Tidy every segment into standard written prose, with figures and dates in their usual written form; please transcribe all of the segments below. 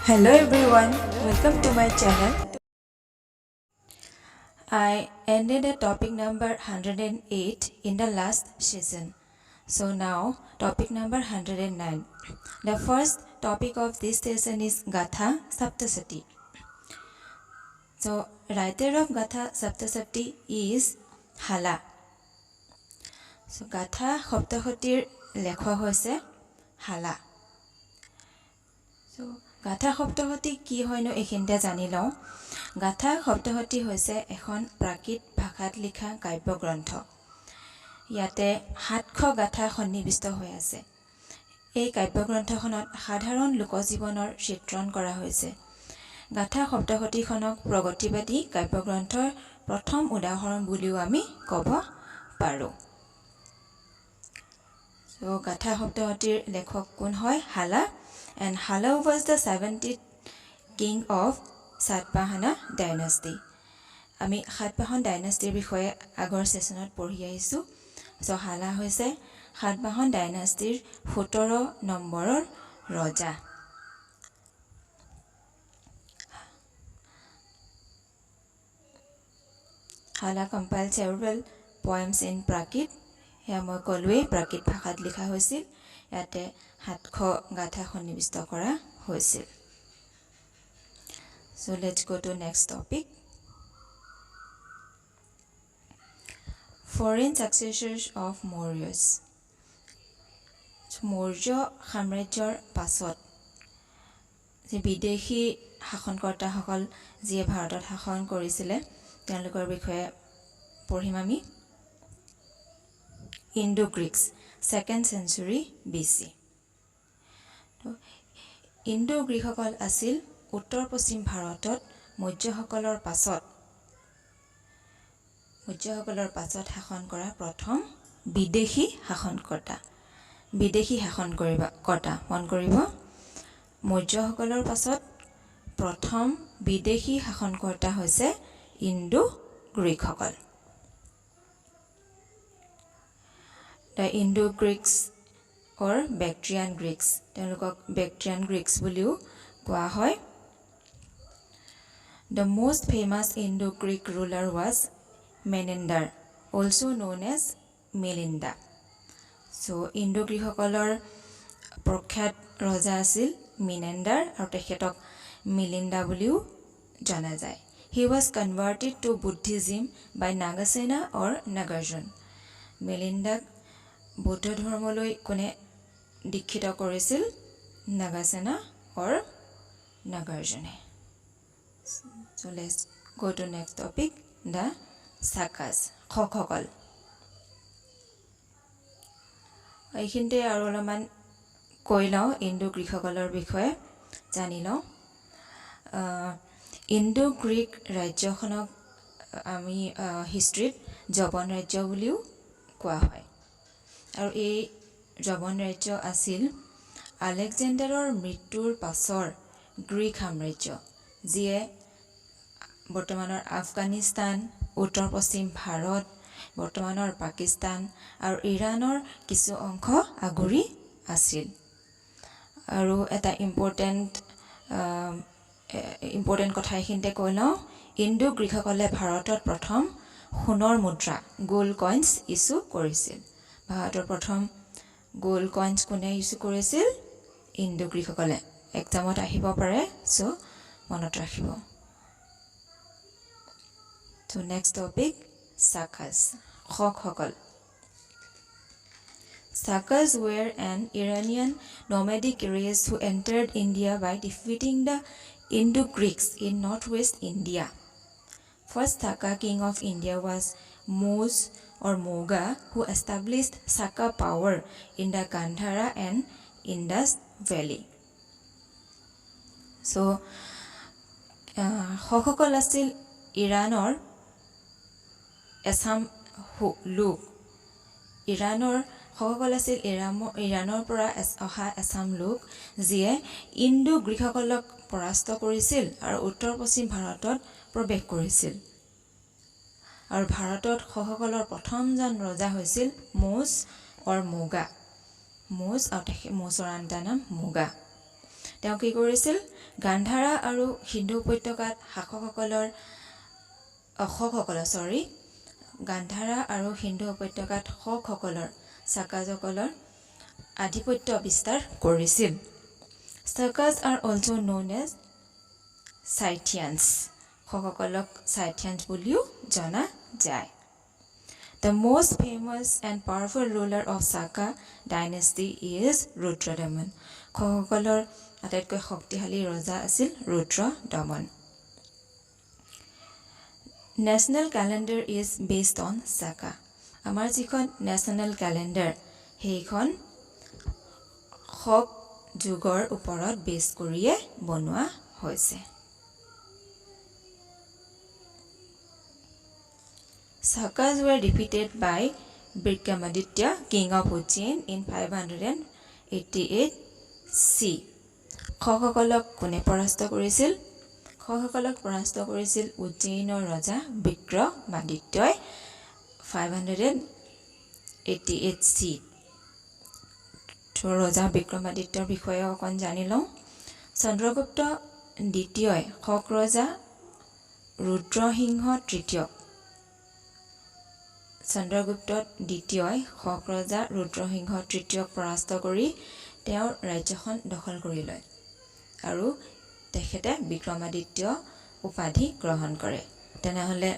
Hello everyone, welcome to my channel. I ended the topic number 108 in the last session. So now topic number 109. The first topic of this session is Gatha Saptashati. So writer of Gatha Saptashati is Hala. So Gatha Saptashatir লেখক হৈছে হালা। So গাথা সপ্তশতী কি হয়নো এইখিনিতে জানি লওঁ। গাথা সপ্তশতী হৈছে এখন প্ৰাকৃত ভাষাত লিখা কাব্যগ্ৰন্থ। ইয়াতে 700 গাথা সন্নিৱিষ্ট হৈ আছে। এই কাব্যগ্ৰন্থখনত সাধাৰণ লোকজীৱনৰ চিত্ৰণ কৰা হৈছে। গাথা সপ্তশতীখনক প্ৰগতিবাদী কাব্যগ্ৰন্থৰ প্ৰথম উদাহৰণ বুলিও আমি ক'ব পাৰোঁ। চ' গাথা সপ্তশতীৰ লেখক কোন হয়? Hala. And Hala was the 70th king of Satavahana dynasty. আমি সাতবাহন ডাইনাষ্টিৰ বিষয়ে আগৰ ছেশ্যনত পঢ়ি আহিছোঁ। চ' হালা হৈছে সাতবাহন ডাইনাষ্টিৰ 17 নম্বৰৰ ৰজা। Hala compiled several poems in Prakrit. সেয়া মই ক'লোৱেই, প্ৰাকৃত ভাষাত লিখা হৈছিল। ইয়াতে 700 গাথা সন্নিৱিষ্ট কৰা হৈছিল। So let's go to next topic. Foreign successors of Mauryas. Maurya সাম্ৰাজ্যৰ পাছত যে বিদেশী শাসনকৰ্তাসকল যিয়ে ভাৰতত শাসন কৰিছিলে তেওঁলোকৰ বিষয়ে পঢ়িম আমি। Indo Greeks, 2nd century BC. Indo গ্ৰীকসকল আছিল উত্তৰ পশ্চিম ভাৰতত মৌৰ্যসকলৰ পাছত শাসন কৰা প্ৰথম বিদেশী শাসনকৰ্তা। বিদেশী শাসন কৰ্তা মন কৰিব, মৌৰ্যসকলৰ পাছত প্ৰথম বিদেশী শাসনকৰ্তা হৈছে ইণ্ডো গ্ৰীকসকল। The Indo Greeks or Bactrian Greeks, তেওঁলোকক বেক্ট্ৰিয়ান গ্ৰীকছ বুলিও কোৱা হয়। The most famous Indo Greek ruler was Menander, also known as Milinda. So Indo গ্ৰীকসকলৰ প্ৰখ্যাত ৰজা আছিল মিনেণ্ডাৰ আৰু তেখেতক মিলিণ্ডা বুলিও জনা যায়। He was converted to Buddhism by Nagasena or Nagarjuna. মিলিণ্ডাক বৌদ্ধ ধৰ্মলৈ কোনে দীক্ষিত কৰিছিল? নাগাসেনা অৰ নাগাৰ্জুনে। So let's go to next topic, the Shakas, শকসকল। এইখিনিতে আৰু অলপমান কৈ লওঁ, ইণ্ডো গ্ৰীকসকলৰ বিষয়ে জানি লওঁ। ইণ্ডো গ্ৰীক ৰাজ্যখনক আমি হিষ্ট্ৰীত যৱন ৰাজ্য বুলিও কোৱা হয়। আৰু এই যৱন ৰাজ্য আছিল আলেকজেণ্ডাৰৰ মৃত্যুৰ পাছৰ গ্ৰীক সাম্ৰাজ্য, যিয়ে বৰ্তমানৰ আফগানিস্তান, উত্তৰ পশ্চিম ভাৰত, বৰ্তমানৰ পাকিস্তান আৰু ইৰাণৰ কিছু অংশ আগুৰি আছিল। আৰু এটা ইম্পৰ্টেণ্ট কথা এইখিনিতে কৈ লওঁ, ইণ্ডো গ্ৰীকসকলে ভাৰতত প্ৰথম সোণৰ মুদ্ৰা গ'ল্ড কইনছ ইছ্যু কৰিছিল। ভাৰতৰ প্ৰথম গ'ল্ড কইনছ কোনে ইছ্যু কৰিছিল? ইণ্ডো গ্ৰীকসকলে। এক্সামত আহিব পাৰে, চ' মনত ৰাখিব। চ' নেক্সট টপিক শাকাছ, শকসকল। Shakas were an Iranian nomadic race who entered India by defeating the Indo-Greeks in northwest India. First Saka king of India was Moj or Moga, who established Saka power in the Gandhara and Indus Valley. So, শকসকল আছিল ইৰাণৰ এচাম লোক। ইৰাণৰ শকসকল আছিল ইৰাণৰ পৰা অহা এচাম লোক, যিয়ে ইণ্ডো গ্ৰীকসকলক পৰাস্ত কৰিছিল আৰু উত্তৰ পশ্চিম ভাৰতত প্ৰৱেশ কৰিছিল। আৰু ভাৰতত শকসকলৰ প্ৰথমজন ৰজা হৈছিল মৌজ অৰ মোগা। মৌজ আৰু তেখেত মৌজৰ আন এটা নাম মোগা। তেওঁ কি কৰিছিল? গান্ধাৰা আৰু সিন্ধু উপত্যকাত শাসকসকলৰ, শকসকলৰ, চৰি, গান্ধাৰা আৰু সিন্ধু উপত্যকাত শকসকলৰ, চাকাজসকলৰ আধিপত্য বিস্তাৰ কৰিছিল। Shakas are also known as Scythians. শকসকলক চাইথিয়ানছ বুলিও জনা যায়। The most famous and powerful ruler of Saka dynasty is Rudradaman. শকসকলৰ আটাইতকৈ শক্তিশালী ৰজা আছিল ৰুদ্ৰদমন। National calendar is based on Saka. আমাৰ যিখন নেশ্যনেল কেলেণ্ডাৰ, সেইখন শক যুগৰ ওপৰত বেছ কৰিয়ে বনোৱা হৈছে। Shakas were defeated by Vikramaditya, king of Ujjain, in 588 C. শকসকলক কোনে পৰাস্ত কৰিছিল? শকসকলক পৰাস্ত কৰিছিল উজ্জৈনৰ ৰজা বিক্ৰমাদিত্যই 588 চি। ৰজা বিক্ৰমাদিত্যৰ বিষয়ে অকণ জানি লওঁ। চন্দ্ৰগুপ্ত দ্বিতীয়ই শক ৰজা ৰুদ্ৰসিংহ তৃতীয়ক, চন্দ্ৰগুপ্ত দ্বিতীয়ই শক ৰজা ৰুদ্ৰসিংহ তৃতীয়ক পৰাস্ত কৰি তেওঁৰ ৰাজ্যখন দখল কৰি লয় আৰু তেখেতে বিক্ৰমাদিত্য উপাধি গ্ৰহণ কৰে। তেনেহ'লে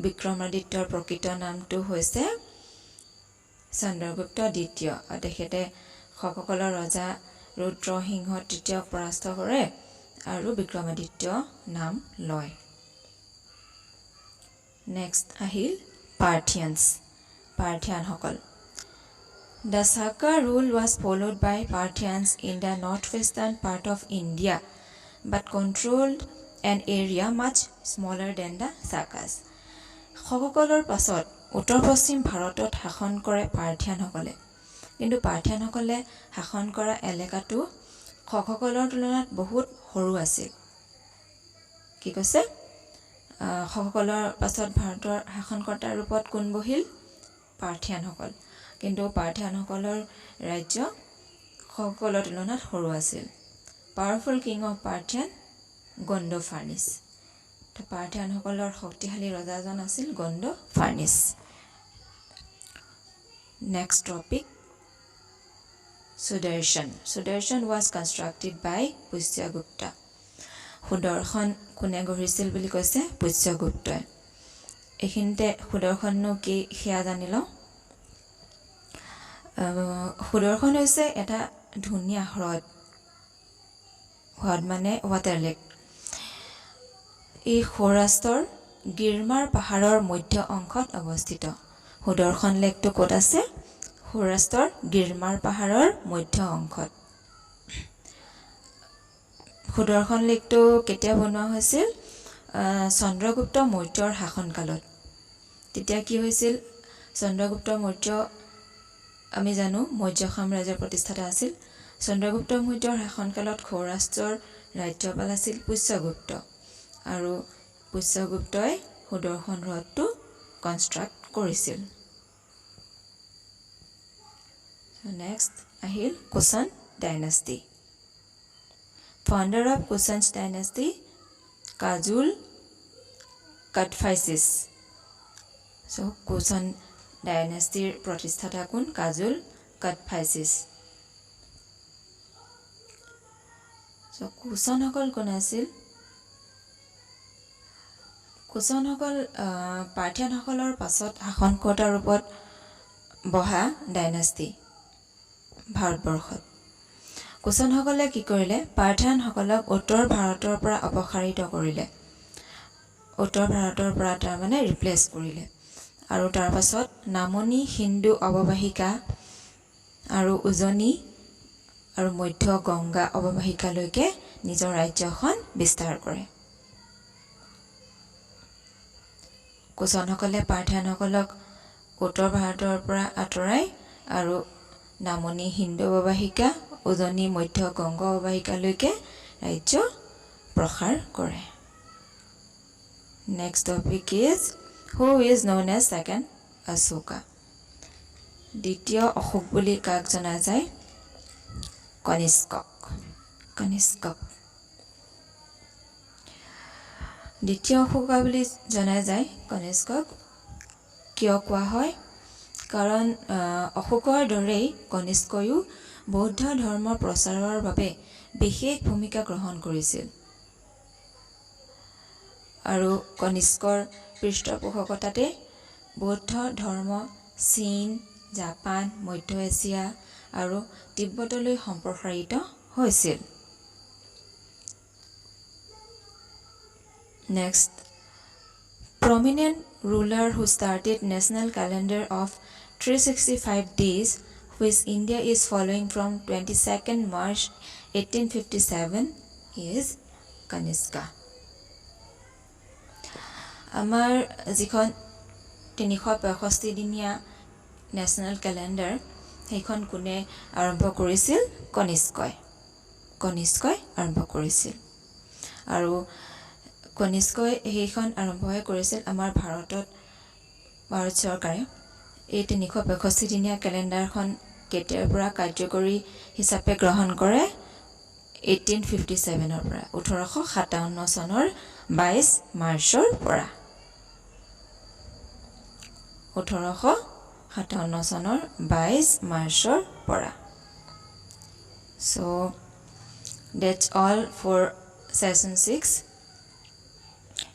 বিক্ৰমাদিত্যৰ প্ৰকৃত নামটো হৈছে চন্দ্ৰগুপ্ত দ্বিতীয় আৰু তেখেতে শকসকলৰ ৰজা ৰুদ্ৰসিংহ তৃতীয়ক পৰাস্ত কৰে আৰু বিক্ৰমাদিত্য নাম লয়। নেক্সট আহিল পাৰ্থিয়ানছ, পাৰ্থিয়ানসকল। The Saka rule was followed by Parthians in the north western part of India but controlled an area much smaller than the Shakas. শকসকলৰ পাছত উত্তৰ পশ্চিম ভাৰতত শাসন কৰে পাৰ্থিয়ানসকলে, কিন্তু পাৰ্থিয়ানসকলে শাসন কৰা এলেকাটো শকসকলৰ তুলনাত বহুত সৰু আছিল। কি কৈছে? শকসকলৰ পাছত ভাৰতৰ শাসনকৰ্তাৰ ৰূপত কোন বহিল? পাৰ্থিয়ানসকল। কিন্তু পাৰ্থিয়ানসকলৰ ৰাজ্য শকসকলৰ তুলনাত সৰু আছিল। Powerful king of Parthian Gondophares. পাৰ্থিয়ানসকলৰ শক্তিশালী ৰজাজন আছিল গণ্ডোফাৰ্নিছ। Next topic, Sudarshan. Sudarshan was constructed by Pushyagupta. সুদৰ্শন কোনে গঢ়িছিল বুলি কৈছে? পুষ্যগুপ্তই। এইখিনিতে সুদৰ্শননো কি সেয়া জানি লওঁ। সুদৰ্শন হৈছে এটা ধুনীয়া হ্ৰদ, হ্ৰদ মানে ৱাটাৰ লেক। ই সৌৰাষ্ট্ৰৰ গিৰমাৰ পাহাৰৰ মধ্য অংশত অৱস্থিত। সুদৰ্শন লেকটো ক'ত আছে? সৌৰাষ্ট্ৰৰ গিৰমাৰ পাহাৰৰ মধ্য অংশত। সুদৰ্শন লেকটো কেতিয়া বনোৱা হৈছিল? চন্দ্ৰগুপ্ত মৌৰ্যৰ শাসনকালত। তেতিয়া কি হৈছিল? চন্দ্ৰগুপ্ত মৌৰ্য আমি জানো মৌৰ্য সাম্ৰাজ্যৰ প্ৰতিষ্ঠাতা আছিল। চন্দ্ৰগুপ্ত মৌৰ্যৰ শাসনকালত সৌৰাষ্ট্ৰৰ ৰাজ্যপাল আছিল পুষ্যগুপ্ত আৰু পুষ্যগুপ্তই সুদৰ্শন হ্ৰদটো কনষ্ট্ৰাক্ট কৰিছিল। নেক্সট আহিল Kushan dynasty. Founder of Kushan dynasty Kajul Kadphises. So Kushan ডাইনেষ্টিৰ প্ৰতিষ্ঠাতা কোন? কাজুল কাডফাইচিছ। চ' কুষণসকল কোন আছিল? কুষণসকল পাৰ্থিয়ানসকলৰ পাছত শাসনকৰ্তাৰ ৰূপত বহা ডাইনেষ্টি ভাৰতবৰ্ষত। কুষণসকলে কি কৰিলে? পাৰ্থিয়ানসকলক উত্তৰ ভাৰতৰ পৰা অপসাৰিত কৰিলে, উত্তৰ ভাৰতৰ পৰা তাৰমানে ৰিপ্লেচ কৰিলে আৰু তাৰ পাছত নামনি সিন্ধু অৱবাহিকা আৰু উজনি আৰু মধ্য গংগা অৱবাহিকালৈকে নিজৰ ৰাজ্যখন বিস্তাৰ কৰে। কুষণসকলে পাৰ্থিয়ানসকলক উত্তৰ ভাৰতৰ পৰা আঁতৰাই আৰু নামনি সিন্ধু অৱবাহিকা, উজনি মধ্য গংগা অৱবাহিকালৈকে ৰাজ্য প্ৰসাৰ কৰে। Next topic is who is known as second Ashoka. দ্বিতীয় অশোক বুলি কাক জনা যায়? কনিষ্কক। কনিষ্কক। দ্বিতীয় অশোকা বুলি জনা যায় কনিষ্কক। কিয় কোৱা হয়? কাৰণ অশোকৰ দৰেই কনিষ্কয়ো বৌদ্ধ ধৰ্ম প্ৰচাৰৰ বাবে বিশেষ ভূমিকা গ্ৰহণ কৰিছিল আৰু কনিষ্কৰ পৃষ্ঠপোষকতাতে বৌদ্ধ ধৰ্ম চীন, জাপান, মধ্য এছিয়া আৰু তিব্বতলৈ সম্প্ৰসাৰিত হৈছিল। Next, prominent ruler who started national calendar of 365 days which India is following from 22nd March 1857 is Kanishka. আমাৰ যিখন 365 দিনীয়া নেশ্যনেল কেলেণ্ডাৰ, সেইখন কোনে আৰম্ভ কৰিছিল? কনিষ্কই। কনিষ্কই আৰম্ভ কৰিছিল আৰু কনিষ্কই সেইখন আৰম্ভহে কৰিছিল। আমাৰ ভাৰতত ভাৰত চৰকাৰে এই 365 দিনীয়া কেলেণ্ডাৰখন কেতিয়াৰ পৰা কাৰ্যকৰী হিচাপে গ্ৰহণ কৰে? 1857ৰ পৰা, 1857 চনৰ 22 মাৰ্চৰ পৰা, 1857 চনৰ 22 মাৰ্চৰ পৰা। So that's all for session 6.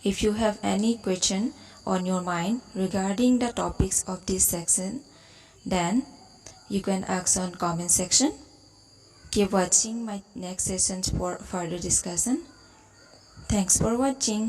If you have any question on your mind regarding the topics of this section, then you can ask on comment section. Keep watching my next sessions for further discussion. Thanks for watching.